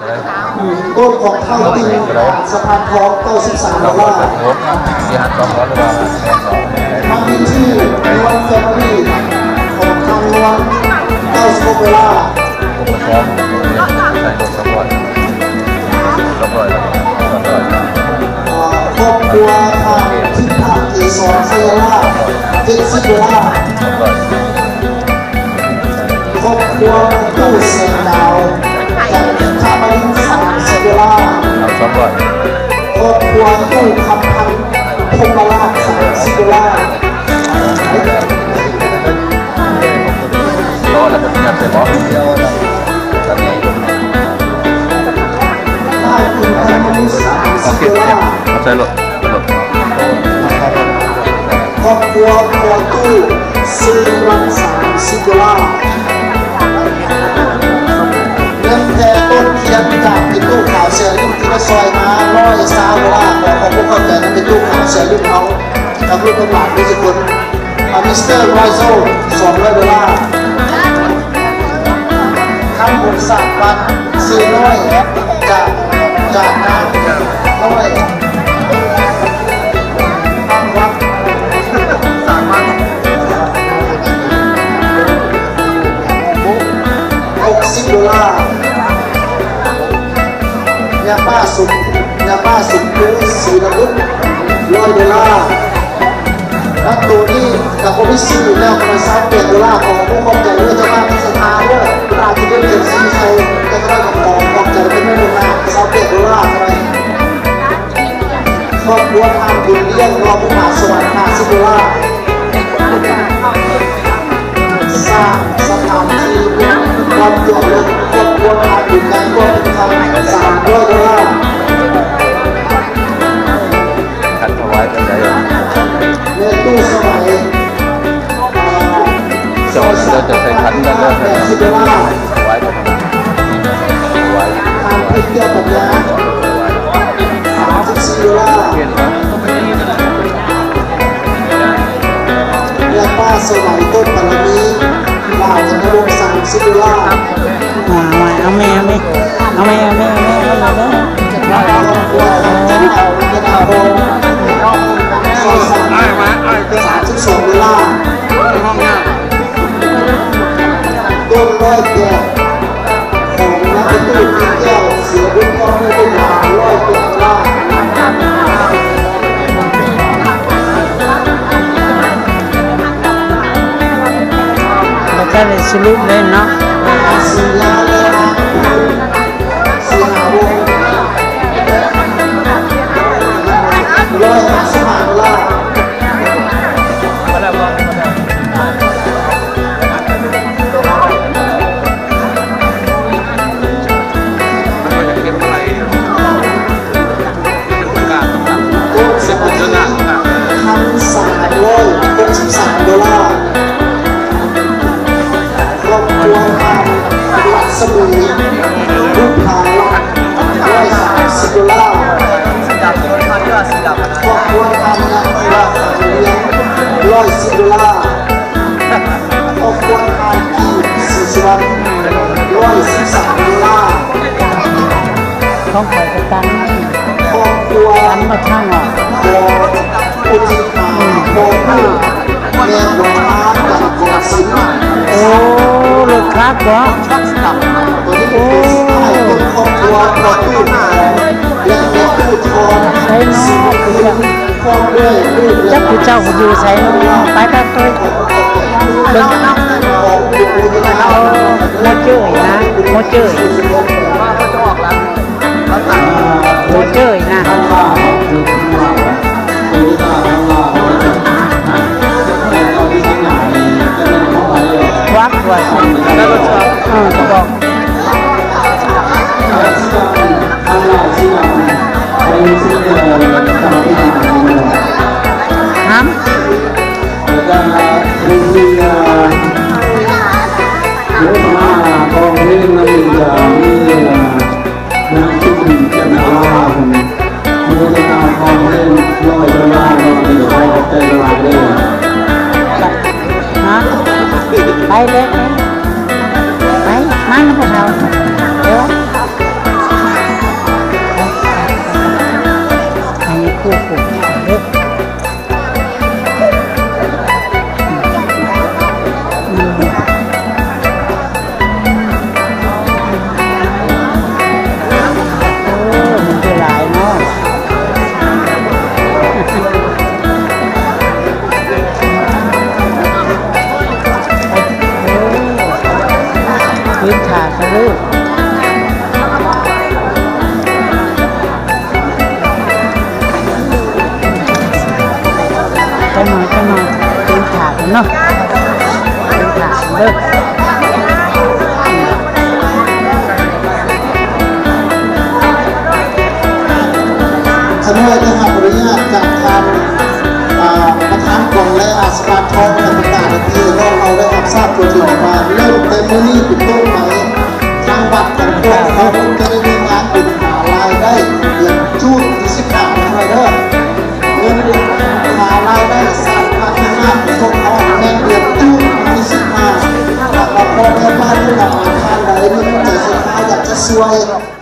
ຕົ້ນຂອງເຖົ້າຕິ່ງ ສະພານທອງ ເກົ້າສິບສາມໂດລາ. ມັນມີຊື່ One Family ຂອງທາງນວນ ເກົ້າສິບຫົກໂດລາ. ຄອບຄົວທ່ານ ທິດພະເກສອນ ໄຊຍະລາດ ເຈັດສິບໂດລາ. ຄອບຄົວຕູ້ແສງດາວ ຈາກທ່າມະລິນ ສາມສິບໂດລາ. ເອົາສອງຮ້ອຍ. ຄອບຄົວຕູ້ຄຳພັນ ພົມມະລາດ ສາມສິບໂດລາ. ໂອເຄ ເອົາໃສ່ລົດ. ຄອບຄົວພໍ່ຕູ້ ຊື່ວັນ ສາມສິບໂດລາ. ເງິນແຜ່ຕົ້ນທຽນຈາກເປັນຕູ້ຂາວແຊລິ້ງທີ່ມາຊ່ອຍມາ ຮ້ອຍຊາວໂດລາ. ຂໍຂອບອົກຂອບໃຈນຳເປັນຕູ້ຂາວແຊລິ້ງເຮົາ ກັບລູກກັບຫຼານທຸກຄົນ. ອາ ມິສເຕີ ຣອຍໂຊ ສອງຮ້ອຍໂດລາ. ຄຳບຸນສາມວັນ ຊື່ນ້ອຍ ຈາກ ຈາກນານ້ອຍ ຄຳວັນ ສາມວັນ ຫົກສິບໂດລາ. ຍາປ້າສົມ ຍາປ້າສົມພູ ສີລະບຸດ ຮ້ອຍໂດລາ. ແລະໂຕນີ້ກໍບໍ່ມີຊື່ແລ້ວ ປະມານຊາວແປດໂດລາ. ຂໍຂອບໃຈເດີເຈົ້າພາບທີ່ສະທາເດີ ເວລາທີ່ເດີຂຽນຊື່ໃສ່ ແຕ່ກໍໄດ້ກໍຂໍຂອບໃຈເພິ່ນລ່ວງໜ້າ ຊາວແປດໂດລາ. ຄອບຄົວທ່ານບຸນລ້ຽງ ລອງຜູ້ຜາສະຫວັນ ຫ້າສິບໂດລາ. ສ້າງສະຖານທີ່ ຄອບຄົວ ຄອບຄົວທ່ານບຸນລ້ຽງ ຄອບຄົວທ່ານ ສາມຮ້ອຍໂດລາ. ຂັນຖວາຍປານໃດ? ແມ່ຕູ້ສະໄໝ ເຈົ້າ ເຈົ້າຈະໃສ່ຂັນນັ້ນເດີ ຖວາຍໄປທາງນັ້ນ ຖວາຍ ທ່ານເພັດແກ້ວປັນຍາ ສາມສິບສີ່ໂດລາ. ແມ່ປ້າສະໄໝ ຕົ້ນບາລະມີ ບ່າວຈັນທະວົງ ສາມສິບໂດລາ. ເອົາແມ່ ເອົາແມ່ ເອົາແມ່ ເອົາແມ່ ເອົາແມ່ ເອົາແມ່ ເອົາແມ່. ສາມສິບສອງໂດລາ. ຕົ້ນຮ້ອຍແປດ ຂອງນັກຕູ້ແກ້ວ ເສືອບຸນ ພ້ອມດ້ວຍຕົ້ນຫາງ ຮ້ອຍແປດໂດລາ. ແລ້ວກໍໄດ້ສະຫຼຸບເລີຍເນາະ. ຮ້ອຍຫ້າສິບຫ້າໂດລາ. ພັນສາມຮ້ອຍຫົກສິບສາມໂດລາ. ຄອບຄົວທ່ານ ລັດສະໝີ ບຸບຜາລັດ ຮ້ອຍສາມສິບໂດລາ. ຄອບຄົວທ່ານ ນາງ ເຮືອງ ຮ້ອຍສິບໂດລາ. ຄອບຄົວທ່ານ ກີບ ສີສຸວັນ ຮ້ອຍສິບສາມໂດລາ. ຂອງຂ້ອຍກໍຕັ້ງ ຄອບຄົວ ອັນມາທາງອອກ ຂອງ ໂອຈິ ອືມ ພໍ່ຜູ້ ແມ່ ນ້ອງ ອາ ກັນ ກອງສິນ. ໂອ້ ລົດຄັກເບາະ? ໂອ້ ຄອບຄົວພໍ່ຕູ້ ແລະ ແມ່ຕູ້ທອນ ສີບຸນ ພ້ອມດ້ວຍລູກ ຈັກຜູ້ເຈົ້າຢູ່ໃສເນາະ? ໄປ ໄປ ໄປເບິ່ງ. ໂອ້ ໂມເຈີຍນະ ໂມເຈີຍ ໂມເຈີຍນະ. ວັກ ວ່າຊັ້ນ ເອີ ກະບອກ. ຫາມ ຮະ ໄປເລີຍ ໄປ ມານຳ ເມື່ອໄດ້ຮັບອະນຸຍາດຈາກທ່ານ ອ່າ ປະທານກອງ ແລະ ອາສະພາທອງ ແລະ ປະກາດໃຫ້ພີ່ນ້ອງເຮົາໄດ້ຮັບຊາບທົ່ວເຖິງວ່າ ເລີ່ມແຕ່ມື້ນີ້ເປັນຕົ້ນໄປ ທາງວັດຂອງພວກເຮົາຈະໄດ້ມີງານບຸນຫາລາຍໄດ້ເດືອນຈູນທີສິບຫ້າເດີ. ເງິນຫາລາຍໄດ້ສ້າງພະວິຫານສົງເຄາະແມ່ນເດືອນຈູນທີສິບຫ້າ ຖ້າວ່າພໍ່ແມ່ບ້ານຜູ້ໃດມີນ້ຳໃຈສັດທາຢາກຈະຊ່ວຍ